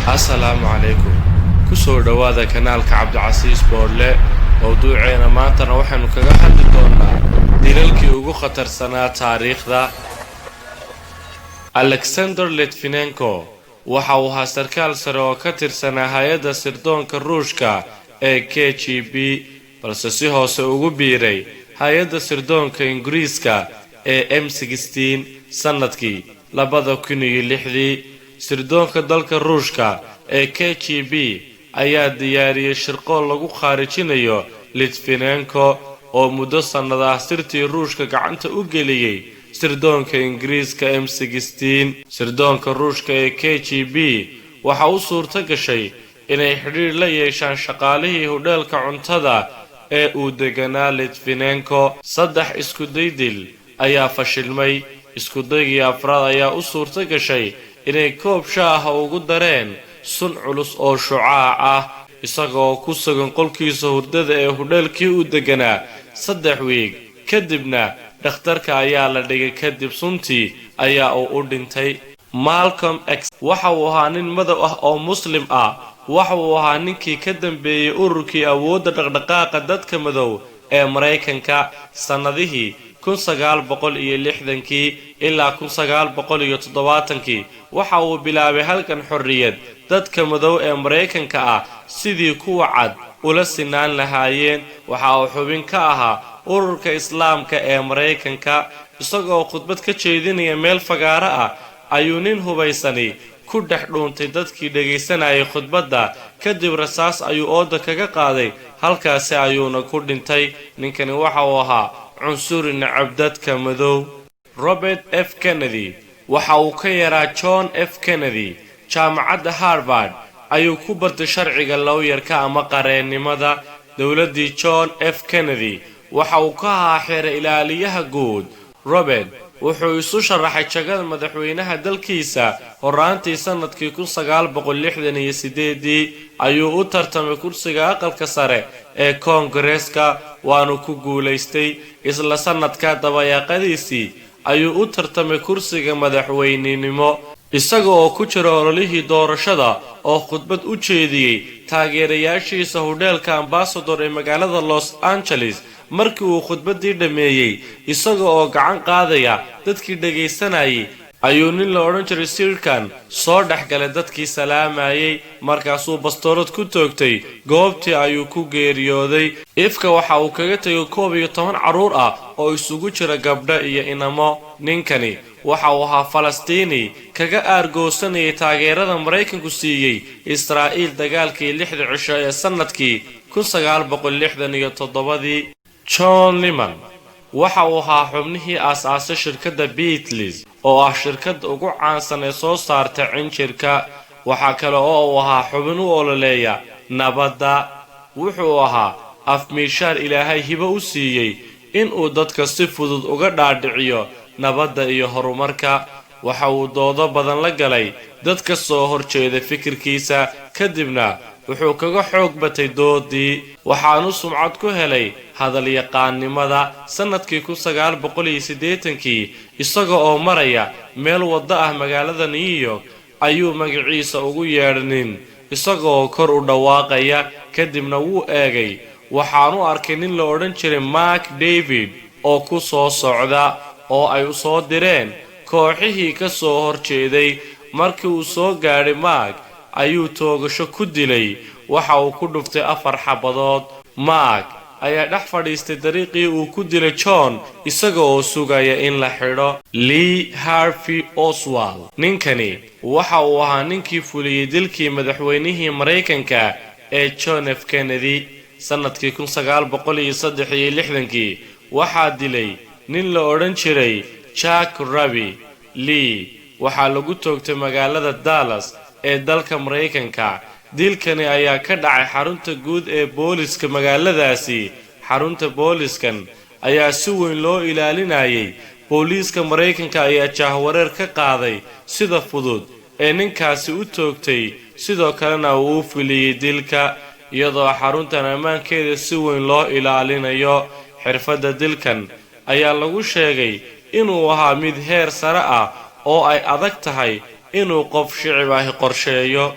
Asalaamu calaykum, kusoo dhowaada kanaalka Cabdicasiis Boodhle. Mowduuceena maantana waxaynu kaga hadli doonaa dilalkii ugu khatarsanaa taariikhda. Alexander Litvinenko waxa uu ahaa sarkaal sare oo ka tirsanaa hay-adda sirdoonka Ruushka ee KGB, balse si hoose ugu biiray hay-adda sirdoonka Ingiriiska ee M16 sannadkii 2006dii. Sirdoonka dalka Ruushka ee KGB ayaa diyaariyey shirqool lagu khaarijinayo Litvinenko, oo muddo sannad ah sirtii Ruushka gacanta u geliyey sirdoonka Ingiriiska M16. Sirdoonka Ruushka ee KGB waxa u suurto gashay inay xidhiidh la yeeshaan shaqaalihii hudheelka cuntada ee uu deganaa Litvinenko. Saddex iskuday dil ayaa fashilmay. Iskudaygii afraad ayaa u suurto gashay inay koob shaaha ugu dareen sun culus oo shucaac ah, isagoo ku sugan qolkiisa hurdada ee hudheelkii uu deganaa. 3 wiig kadibna dhakhtarka ayaa la dhigay, kadib suntii ayaa uu u dhintay. Malcolm X waxa uu ahaa nin madow ah oo Muslim ah. Waxa uu ahaa ninkii ka dambeeyey ururkii awoodda dhaqdhaqaaqa dadka madow ee Maraykanka. Sannadihii 1960kii ilaa 1970kii waxa uu bilaabay halgan xorriyad dadka madow ee Maraykanka ah sidii kuwa cad ula sinaan lahaayeen. Waxa uu xubin ka ahaa ururka Islaamka ee Maraykanka. Isagoo khudbad ka jeedinaya meel fagaaro ah ayuu nin hubaysani ku dhex dhuuntay dadkii dhegaysanayay khudbadda, kadib rasaas ayuu ooda kaga qaaday, halkaasi ayuuna ku dhintay. Ninkani waxa uu ahaa cunsuri necab dadka madow. Robert F Kennedy waxa uu ka yaraa John F Kennedy. Jaamacadda Harvard ayuu ku bartay sharciga lawyerka ama qareennimada. Dowladdii John F Kennedy waxa uu ka ahaa xeer ilaaliyaha guud. Robert wuxuu isu sharaxay jagada madaxweynaha dalkiisa. Horaantii sannadkii 1968dii ayuu u tartamay kursiga Aqalka Sare ee Koongareeska, waanu ku guulaystay. Isla sannadka dabayaaqadiisii ayuu u tartamay kursiga madaxweynenimo. Isaga oo ku jira ololihii doorashada oo khudbad u jeediyey taageerayaashiisa hudheelka Ambassador ee magaalada Los Angeles, markii uu khudbaddii dhammeeyey, isaga oo gacan qaadaya dadkii dhagaysanayay, ayuu nin la odhan jiray Sirkan soo dhex galay dadkii salaamayay, markaasuu bastoolad ku toogtay. Goobtii ayuu ku geeriyooday. Ifka waxa uu kaga tegay 11 carruur ah oo isugu jira gabdho iyo inamo. Ninkani waxa uu ahaa Falastiini kaga aargoosanayay taageerada Maraykanku siiyey Israa'iil dagaalkii 6da cisho ee sannadkii 1967dii. John Lennon waxa uu ahaa xubnihii aas-aasay shirkadda Beatles, oo ah shirkadda ugu caansan ee soo saarta cinjirka. Waxaa kale oo uu ahaa xubin u ololeeya nabadda. Wuxuu ahaa afmiishaar Ilaahay hibo u siiyey inuu dadka si fudud uga dhaadhiciyo nabadda iyo horumarka. Waxa uu doodo badan la galay dad ka soo horjeeda fikirkiisa, kadibna wuxuu kaga xoog batay doodii, waxaanu sumcad ku helay hadalyaqaannimada. Sannadkii 1980kii, isaga oo maraya meel waddo ah magaalada New York, ayuu magaciisa ugu yeedhanin isagaoo kor u dhawaaqaya. Kadibna wuu eegay, waxaanu arkay nin la odhan jiray Mark David oo ku soo socda oo ay u soo direen kooxihii ka soo horjeeday. Markii uu soo gaadhay Mark ayuu toogasho ku dilay. Waxa uu ku dhuftay afar xabadood. Mark ayaa dhex fadhiistay dariiqii uu ku dilay John, isaga oo sugaya in la xidho. Lee Harvey Oswald, ninkani waxa uu ahaa ninkii fuliyey dilkii madaxweynihii Maraykanka ee John F Kennedy sannadkii 1963kii. Waxaa dilay nin la odhan jiray Jack Ruby. Lee waxaa lagu toogtay magaalada Dallas ee dalka Maraykanka. Dilkani ayaa ka dhacay xarunta guud ee booliska magaaladaasi. Xarunta booliskan ayaa si weyn loo ilaalinayay. Booliiska Maraykanka ayaa jahwareer ka qaaday sida fudud ee ninkaasi u toogtay, sidoo kalena uu u fuliyey dilka, iyadoo xaruntan ammaankeeda si weyn loo ilaalinayo. Xirfadda dilkan ayaa lagu sheegay inuu ahaa mid heer sare ah oo ay adag tahay inuu qof shicib ahi qorsheeyo.